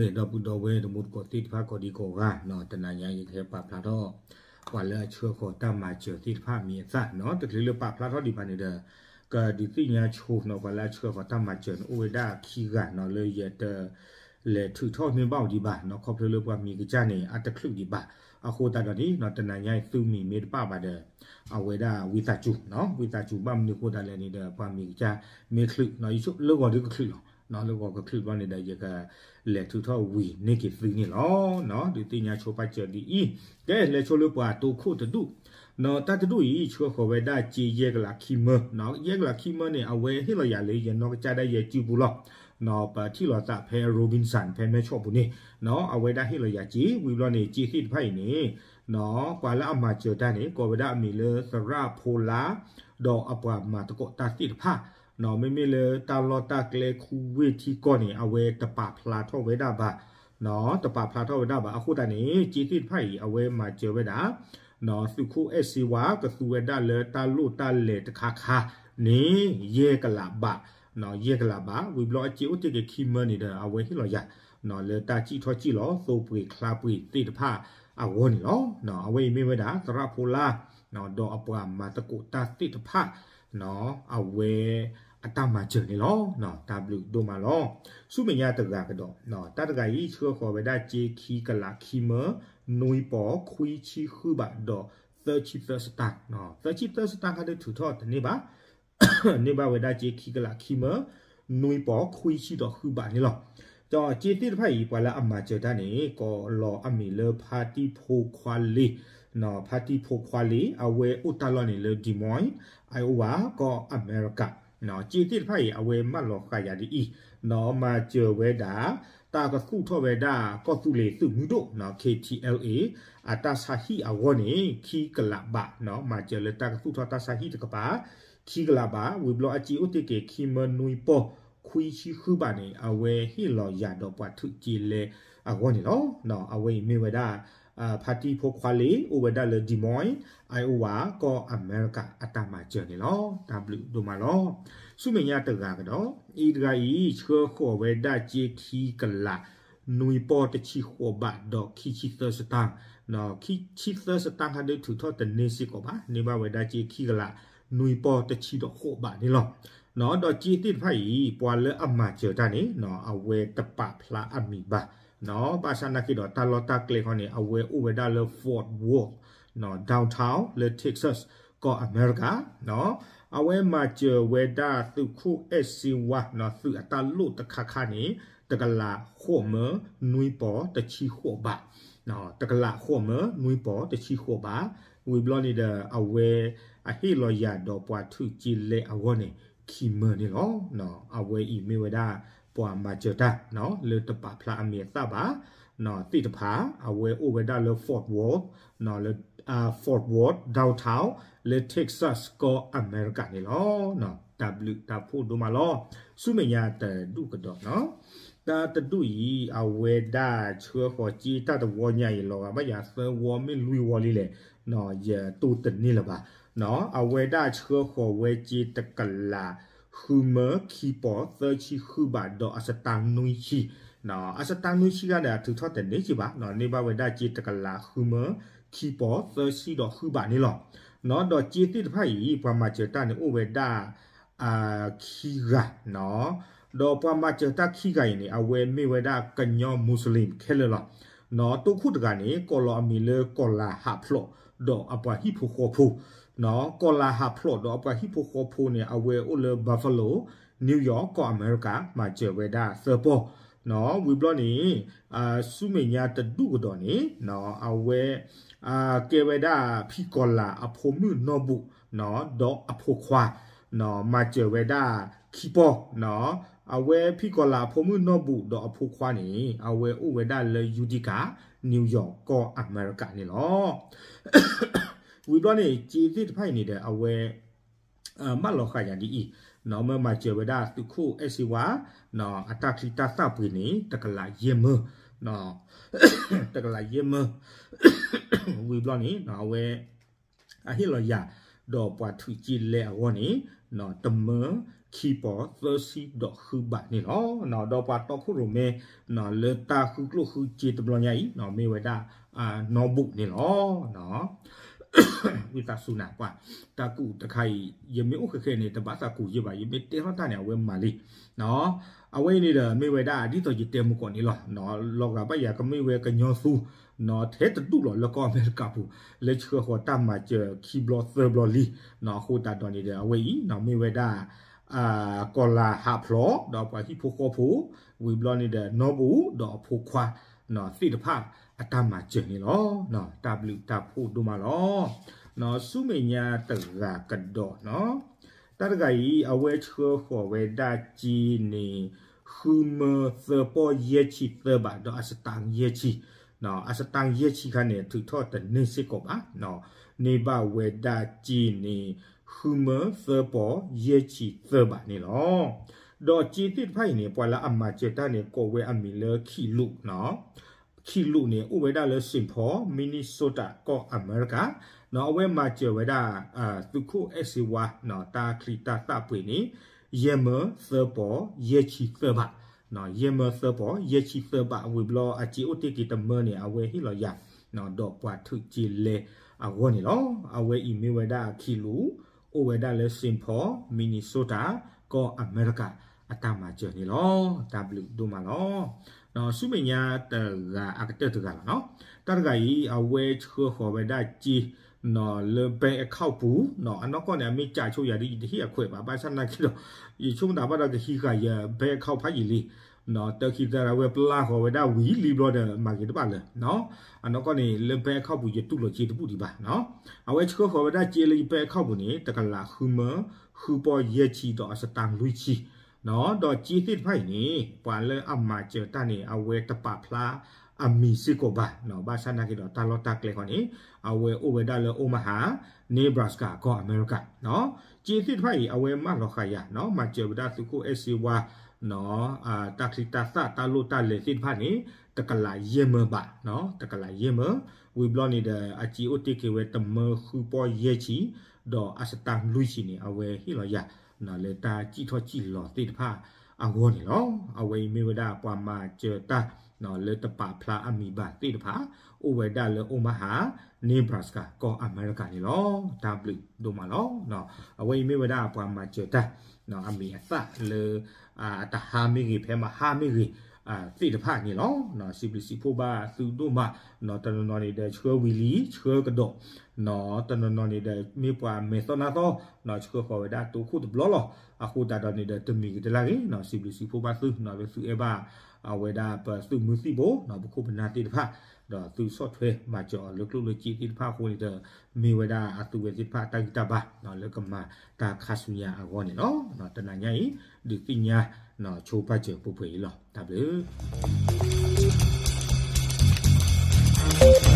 ဒီပုၢ်ဒီဝဲၢ်တံၤသကိးသ့ၣ်တဖၣ်ကိးဒံကိးဂၤနီၤ, တနၤညါယကဟဲပာ်ဖျါထီၣ် ပှၤလၢအဆှၢဃီၤတၢ်မၤစၢၤသ့ၣ်တဖၣ်အမံၤအသၣ်နီၤ, တချုးလၢပာ်ဖျါထီၣ်ဒံးဘၣ်န့ၣ်ဒီး ကဒုးသ့ၣ်ညါဆိနီၤ, ပှၤလၢအဆှၢဃီၤတၢ်မၤစၢၤန့ၣ် အိၣ်ဝဲဒၣ်ခံဂၤနီၤ, လၢယတ လဲၤထုးထီၣ်န့ၢ်ဘၣ်အီၤဒံးဘၣ်နီၤ, ခီဖျိလၢပှၤမံၤကစၢ်န့ၣ် အတချုးဒံးဘၣ်. အဃိသတးဒီးန့ၣ်နီၤ, တနၤညါအံၤသုမံၤမ့ၢ်တပာ်ဘၣ်ဒီး အဝဲဒၣ်ဝံသးစူၤနီၤ, ဝံသးစူၤ ဘၣ်မနုၤအဃိသတးလဲၣ်န့ၣ်ဒီး ပှၤမံၤကစၢ်မ့ၢ်ချုးနီၤ, ယဆိလၢဂီၤဒုကချုးလီၤနီၤ, လၢဂီၤကချုးဘျီန့ၣ်ဒီး ယကလဲၤထုးထီၣ်ဝံၤန့ၢ်က့ၤသုန့ၣ်လီၤ. ဒုးသ့ၣ်ညါဆိပာ်စၢၤဒ်အံၤ, ကဲ လဲၤဆိလၢပှၤတိခိၣ်တဒူၣ်နီၤ, တၢ်တဒူၣ်အံၤ ဆှၢဃီၤဝဲဒၣ်စ့ယဲၢ်ကလးခံမၢနီၤ, ယဲၢ်ကလးခံမၢန့ၣ် အဝဲဟ့ၣ်လီၤယၤလၢယနီၢ်ကစၢ်ဒၣ်ယဲစုပူၤလီၤ. ပထံၣ်လိာ်သးဖဲ Robinson ဖဲမဲဆီးပူၤန့ၣ်နီၤ, အဝဲဒၣ်ဟ့ၣ်လီၤယၤစ့, ဝံၤဘျီန့ၣ် စ့သ့ၣ်တဖၣ်အံၤန့ၣ်နီၤ, ပှၤလၢအမၤစၢၤတၢ်န့ၣ် ကိးဝဲဒၣ်အမံၤလၢသရၣ်ဖိလါ ဒီးအပှၤမၤသကိးတၢ်သ့ၣ်တဖၣ်နီၤ, မ့မ့ၢ်လၢတၢ်လီၢ်တၢ်ကျဲခူဝ့ၢ်ထံကီၢ်န့ၣ် အဝဲတပာ်ဖျါထီၣ်ဝဲဒၣ်ဘၣ်နီၤ, တပာ်ဖျါထီၣ်ဝဲဒၣ်ဘၣ်. အဃိသတးန့ၣ် စ့သ့ၣ်တဖၣ်အံၤ အဝဲမၤစၢၤဝဲဒၣ်နီၤ, သုးခိၣ်အဲၣ်စ့ဝါ ကသူဝဲဒၣ်လၢတၢ်လိၣ်တၢ်လဲၤတခါခါန့ၣ် ယဲၢ်ကလးဘးနီၤ, ယဲၢ်ကလးဘး, ဝံၤဘျီအစ့အိၣ်တ့ၢ်က့ၤခံမၢန့ၣ်ဒီး အဝဲဟ့ၣ်လီၤယၤနီၤ, လၢတၢ်စံၣ်ထီၣ်စံၣ်လီၤ သိပှ့ၤချါပှ့ၤသ့ၣ်တဖၣ်အဂီၢ်န့ၣ်လီၤ. အဝဲအံၤမ့ၢ်ဝဲဒၣ် သရၣ်ဖိလါနီၤ, ဒီးအပှၤမၤသကိးတၢ်သ့ၣ်တဖၣ်နီၤ, အဝဲအတၢ်မၤစၢၤန့ၣ်လီၤ. တၢ်ဘျုးဒိၣ်မးလီၤ. ဆူမဲာ်ညါတဂၤကဒီးနီၤ, တၢ်တဂၤအံၤ ဆှၢဃီၤဝဲဒၣ်စ့ခံကလးခံမၢ, နွံပီၤ, ခွံဆံဃုဘး, ဒီးသၢဆံသၢစတၢၢ်, သၢဆံသၢစတၢၢ်ခါဒုးထုးထီၣ်တန့ၢ်ဘၣ် န့ၢ်ဘၣ်ဝဲဒၣ်စ့ခံကလးခံမၢ, နွံပီၤ, ခွံဆံဒီးဃုဘးန့ၣ်လီၤ. ဒီးစ့သ့ၣ်တဖၣ်အံၤ ပှၤလၢအမၤစၢၤတၢ်န့ၣ် ကိးလီၤအမံၤလၢဖါတံၢ်ဖိခွါလ့, ဖါတံၢ်ဖိခွါလ့, အဝဲအိၣ်တၢ်လီၢ်န့ၣ်လၢ Des Moines, Iowa, ကီၢ်အမဲရကၤ. စ့သ့ၣ်တဖၣ်အံၤ အဝဲမၢလီၤဃာ်ယၤဒ်အံၤနီၤ, မၤစၢၤဝဲဒၣ် တၢ်ကသူၣ်ထီၣ်ဝဲဒၣ် ကီၢ်သူလ့ၤသုးမုၢ်ဒိၣ်နီၤ, K T L A အတၢ်ဆါဟံၣ်အဂီၢ်န့ၣ် ခံကလးဘးနီၤ, မၤစၢၤလၢတၢ်ကသူၣ်ထီၣ်တၢ်ဆါဟံၣ်တကပၤ ခံကလးဘး, ဝံၤဘျီအစ့အိၣ်တ့ၢ်က့ၤခံမၢနွံပီၤ, ခွံဆံဃုဘးန့ၣ် အဝဲဟ့ၣ်လီၤယၤဒီးပှၤထုးစ့လဲအဂီၢ်န့ၣ်လီၤ. အဝဲအံၤမ့ၢ်ဝဲဒၣ် ဖါတံၢ်ဖိခွါလ့ အိၣ်ဝဲဒၣ်လၢ Des Moines, Iowa, ကီၢ်အမဲရကၤအတၢ်မၤစၢၤန့ၣ်လီၤ. တၢ်ဘျုးဒိၣ်မးလီၤ. ဆူမဲာ်ညါတဂၤကဒီး, အံၤတဂၤအံၤ ဆှၢဃီၤဝဲဒၣ်စ့ခံကလး နွံပီၤတဆံဃိးဘးဒီးခံဆံသၢစတၢၢ်, ခံဆံသၢစတၢၢ်ခါဒုးထုးထီၣ်တန့ၢ်စ့ၢ်ကီးဘၣ်, န့ၢ်ဘၣ်ဝဲဒၣ်စ့ခံကလး နွံပီၤတဆံဒီးဃိးဘးန့ၣ်လီၤ. ဒီးစ့သ့ၣ်တဖၣ်အံၤ ပှၤလၢအမၤစၢၤတၢ်န့ၣ် အဝဲတပာ်ဖျါအမံၤဘၣ်. ဘၣ်ဆၣ်နာ်က့ဒီးတၢ်လီၢ်တၢ်ကျဲခီန့ၣ် အဝဲအိၣ်ဝဲဒၣ်လၢ Fort Worth, downtown လၢ Texas ကီၢ်အမဲရကၤ. အဝဲမၤစၢၤဝဲဒၣ်သုးခိၣ်အဲၣ်စ့ဝါ သုးအတၢ်လိၣ်တခါခါန့ၣ် တကလးဃိးမၢနွံပီၤတဆံဃိးဘး, တကလးဃိးမၢနွံပီၤတဆံဃိးဘး, ဝံၤဘျီန့ၣ်ဒီး အဝဲအဟ့ၣ်လီၤယၤဒီးပှၤထုးစ့လဲအဂီၢ်န့ၣ် ခံမၢန့ၣ်လီၤ. အဝဲအံၤမ့ၢ်ဝဲဒၣ် ပှၤမၤစၢၤတၢ် လၢတပာ်ဖျါအမံၤအသၣ်ဘၣ် သ့ၣ်တဖၣ် အဝဲအိၣ်ဝဲဒၣ်လၢ Fort Worth, လၢ Fort Worth downtown လၢ Texas ကီၢ်အမဲရကၤန့ၣ်လီၤ. တၢ်ဘျုးတၢ်ဖှိၣ်ဒိၣ်မးလီၤ. ဆူမဲာ်ညါတဒူၣ်ကဒီးနီၤ, တၢ်တဒူၣ်အံၤ အဝဲဒၣ်ဆှၢဃီၤစ့တၢ်တဝီညါအံၤ လီၤဂာ်ဘၣ်ယၤသၢဝီမ့ၢ်လွံၢ်ဝီလံလဲၣ်, ယတိၢ်တန့ၢ်လၢၤဘၣ်. အဝဲဒၣ်ဆှၢဃီၤဝဲစ့တကလး ဃုမၢခံပီၤသၢဆံဃုဘးဒီးအစတၢၢ်နွံဆံ, အစတၢၢ်နွံဆံဂၤဒီးအထုးထီၣ်တန့ၢ်စ့ၢ်ဘၣ်, န့ၢ်ဘၣ်ဝဲဒၣ်စ့တကလးဃုမၢ ခံပီၤသၢဆံဒီးဃုဘးန့ၣ်လီၤ. ဒီးစ့သ့ၣ်တဖၣ်အံၤ ပှၤမၤစၢၤတၢ်န့ၣ်အိၣ်ဝဲဒၣ် ခံဂၤနီၤ, ဒီးပှၤမၤစၢၤတၢ်ခံဂၤအံၤန့ၣ် အဝဲမ့ၢ်ဝဲဒၣ်ကညီ Muslim ခဲလၢာ်လီၤ. တိခိၣ်တဂၤန့ၣ် ကိးလီၤအမံၤလၢကီၤလၤဟးဖျိး ဒီးအပှၤဟံၣ်ဖိဃီဖိ, ကီၤလၤဟးဖျိးဒီးအပှၤဟံၣ်ဖိဃီဖိန့ၣ် အဝဲအိၣ်လၢ Buffalo, New York ကီၢ်အမဲရကၤ မၤစၢၤဝဲဒၣ်သၢပီၢ်, ဝံၤဘျီန့ၣ် ဆူမဲာ်ညါတဒူၣ်ကဒီးန့ၣ် အဝဲ ကဲဝဲဒၣ်ဖံကီၤလၤအဖိမုၣ်နီၢ်ဘူၣ် ဒီးအဖိခွါ မၤစၢၤဝဲဒၣ်ခံပီၢ်, အဝဲဖံကီၤလၤအဖိမုၣ်နီၢ်ဘူၣ်ဒီးအဖိခွါန့ၣ် အဝဲအိၣ်ဝဲဒၣ်လၢ Utica, New York ကီၢ်အမဲရကၤန့ၣ်လီၤ. ဝံၤဘျီန့ၣ် စ့သ့ၣ်တဖၣ်အံၤန့ၣ်ဒီး အဝဲ မၢလီၤဃာ်ယၤဒ်အံၤ, မၢမၤစၢၤဝဲဒၣ်သုးခိၣ်အဲၣ်စ့ဝါ အတၢ်ချံတၢ်သၣ်ပှ့ၤန့ၣ် တကလးယဲၢ်မၢ, တကလးယဲၢ်မၢ, ဝံၤဘျီန့ၣ် အဝဲ အဟ့ၣ်လီၤယၤ ဒီးပှၤထုးက့လဲအဂီၢ်န့ၣ် တမၢခံပီၤသၢဆံဒီးဃုဘးန့ၣ်လီၤ. ဒီးပှၤတီခိၣ်ရိၣ်မဲ လၢတၢ်ဃုကျိၣ်ဃုစ့တဘျီညါအံၤ မ့ၢ်ဝဲဒၣ် နီဘူၣ်န့ၣ်လီၤ. ဝံသးစူၤနၤပှၤ တၢ်ကူၣ်တခါအံၤ ယမ့ၢ်အိၣ်ဃဲဃဲန့ၣ် တဘၣ်သးကူၣ်ယဲၢ်ဘၣ်, ယမ့ၢ်တဲထီၣ်တၢ်န့ၣ် အဝဲမၤလံ. အဝဲအံၤန့ၣ်ဒီး မ့ၢ်ဝဲဒၣ်ဒ်သိးယတဲမုၢ်ကီၢ်န့ၣ်လီၤ. လီၤဂာ်ဘၣ်ယၤကမ့ၢ်ဝဲကညီသူ ထဲတဒူၣ်လီၤလၢကီၢ်အမဲရကၤပူၤ လၢဆှၢဃီၤတၢ်မၤစၢၤခံဘျီသၢဘျီလံ. အဃိသတးဒီးန့ၣ်ဒီး အဝဲအံၤ မ့ၢ်ဝဲဒၣ် ကီၤလၤဟးဖျိး ဒီးပှၤဟံၣ်ဖိဃီဖိ ဝံၤဘျီန့ၣ်ဒီး နီဘူၣ် ဒီးအဖိခွါ သ့ၣ်တဖၣ်အတၢ်မၤစၢၤန့ၣ်လီၤ. တၢ်ဘျုးတၢ်ဖှိၣ်ဒိၣ်မးလီၤ. ဆူမဲာ်ညါတဂၤကဒီးနီၤ တၢ်တဂၤအံၤ အဝဲဆှၢဃီၤဝဲဒၣ်စ့န့ၣ် ဃုမၢသၢပီၢ်ယဲၢ်ဆံသၢဘး ဒီးအစတါယဲၢ်ဆံ, အစတါယဲၢ်ဆံခါန့ၣ် ထုးထီၣ်တန့ၢ်စ့ၢ်ကီးဘၣ်. န့ၢ်ဘၣ်ဝဲဒၣ်စ့န့ၣ် ဃုမၢသၢပီၢ်ယဲၢ်ဆံသၢဘးန့ၣ်လီၤ. ဒီးစ့သ့ၣ်တဖၣ်အံၤန့ၣ် ပှၤလၢအမၤစၢၤတၢ်န့ၣ် ကိးဝဲအမံၤလၢခံးလူး ခံးလူးန့ၣ် အိၣ်ဝဲဒၣ်လၢ Saint Paul Minnesota ကီၢ်အမဲရကၤ, အဝဲမၤစၢၤဝဲဒၣ် သုးခိၣ်အဲၣ်စ့ဝါ တၢ်ချံတၢ်သၣ်ပှ့ၤန့ၣ် ယဲၢ်မၢသၢပီၢ်ယဲၢ်ဆံသၢဘး, ယဲၢ်မၢသၢပီၢ်ယဲၢ်ဆံသၢဘး ဝံၤဘျီအစ့အိၣ်တ့ၢ်က့ၤတမၢန့ၣ် အဝဲဟ့ၣ်လီၤယၤ ဒီးပှၤထုးက့လဲအဂီၢ်န့ၣ်လီၤ. အဝဲအံၤမ့ၢ်ဝဲဒၣ်အခံးလူး အိၣ်ဝဲဒၣ်လၢ Saint Paul Minnesota ကီၢ်အမဲရကၤ အတၢ်မၤစၢၤန့ၣ်လီၤ. တၢ်ဘျုးဒိၣ်မးလီၤ. ဆူမဲာ်ညါတဂၤအကတၢၢ်တဂၤလီၤနီၤ. တၢ်တဂၤအံၤ အဝဲဆှၢဃီၤဝဲဒၣ်စ့ လၢ bank account ပူၤ အနီၢ်ကီၢ်န့ၣ် အမ့ၢ်ကးဆိယၤဒီး ယတဟ့ၣ်အခွဲးဘၣ်, ဘၣ်ဆၣ်နာ်က့ဒီး ယဆိကမိၣ်သးဘၣ်ဒီးကဟံးဃာ်ယ bank account ဖးယံာ်လံ တၢ်ခံသၢရဝဲပျၢ်ဃီၤဝဲဒၣ်ဝံၤလံဘျီဒီး မၤက့ၤတဘၣ်လၢၤ. အနီၢ်ကီၢ်န့ၣ် လၢ bank account ပူၤ ယတူၢ်လိာ်စ့တဘူၣ်ဒံးဘၣ်. အဝဲဆှၢဃီၤဝဲဒၣ်စ့လၢ bank account ပူၤန့ၣ် တကလးဃုမၢ ဃုပီၢ်ယဲၢ်ဆံဒီးအစတါလွံၢ်ဆံ ဒီးစ့သ့ၣ်တဖၣ်အံၤန့ၣ် ပှၤလၢအမၤစၢၤတၢ်န့ၣ် အဝဲတပာ်ဖျါအမံၤစ့ၢ်ကီးဘၣ်. ဘၣ်ဆၣ်နာ်က့ဒီး တၢ်လီၢ်တၢ်ကျဲဃီန့ၣ် အဝဲအိၣ်ဝဲဒၣ်လၢ Omaha Nebraska ကီၢ်အမဲရကၤ စ့သ့ၣ်တဖၣ်အံၤ အဝဲမၢလီၤဃာ်ယၤ မၤစၢၤဝဲဒၣ်သုးခိၣ်အဲၣ်စ့ဝါ တၢ်ချံတၢ်သၣ်တၢ်လိၣ်တၢ်လဲၤသ့ၣ်တဖၣ်န့ၣ် တကလးယဲၢ်မၢဘး, တကလးယဲၢ်မၢ, ဝံၤဘျီန့ၣ်ဒီး အစ့အိၣ်တ့ၢ်က့ၤဝဲတမၢဃုပီၢ်ယဲၢ်ဆံ ဒီးအစတါလွံၢ်ဆံန့ၣ် အဝဲဟ့ၣ်လီၤယၤ လၢတၢ်စံၣ်ထီၣ်စံၣ်လီၤသ့ၣ်တဖၣ်အဂီၢ်န့ၣ်လီၤ. အဝဲအံၤမ့ၢ်ဝဲဒၣ်ပှၤမၤစၢၤတၢ် လၢတပာ်ဖျါအမံၤဘၣ်သ့ၣ်တဖၣ် အိၣ်ဝဲဒၣ်လၢ Omaha Nebraska ကီၢ်အမဲရကၤန့ၣ်လီၤ. တၢ်ဘျုးဒိၣ်မးလီၤ. အဝဲအံၤမ့ၢ်ဝဲဒၣ်ပှၤမၤစၢၤတၢ် အမံၤအသၣ်လၢ အတဟါမ့ၢ်ဂ့ၤ ဖဲမဟါမ့ၢ်ဂ့ၤ သ့ၣ်တဖၣ်န့ၣ်လီၤ. စံးဘျုးစံးဖှိၣ်ဘၣ်သုဒိၣ်မး, တနီၤနီၤန့ၣ်ဒီးဆှၢဝံၤလံ ဆှၢကဒီး, တနီၤနီၤန့ၣ်ဒီး မ့ၢ်ပှၤမဲာ်သီနါသီ ဆှၢဃီၤဝဲဒၣ်တိခိၣ်တဘျီလီၤ. အဃိသတးဒီးန့ၣ်ဒီး တမံၤဂ့ၤတလၢ်ဂ့ၤ စံးဘျုးစံးဖှိၣ်ဘၣ်သု လၢသုအဲၣ်ဘၣ် အဝဲဒၣ်ပသုးမုၢ်သံၣ်ဘိ ပခိၣ်ပနၢ်သ့ၣ်တဖၣ် ဒီးသုဆီၣ်ထွဲမၤစၢၤအီၤလၢကျိၣ်လၢစ့သ့ၣ်တဖၣ်အဃိန့ၣ်ဒီး မ့ၢ်ဝဲဒၣ်အသုဝဲသ့ၣ်တဖၣ်တၢ်ဂံၢ်တၢ်ဘါ လၢကမၤတၢ်ခါဆူညါအဂီၢ်န့ၣ်လီၤ. တနၤညါအံၤ ဒုးသ့ၣ်ညါ ဆိပာ်စၢၤပှဲၤပှဲၤအံၤလီၤ. တၢ်ဘျုး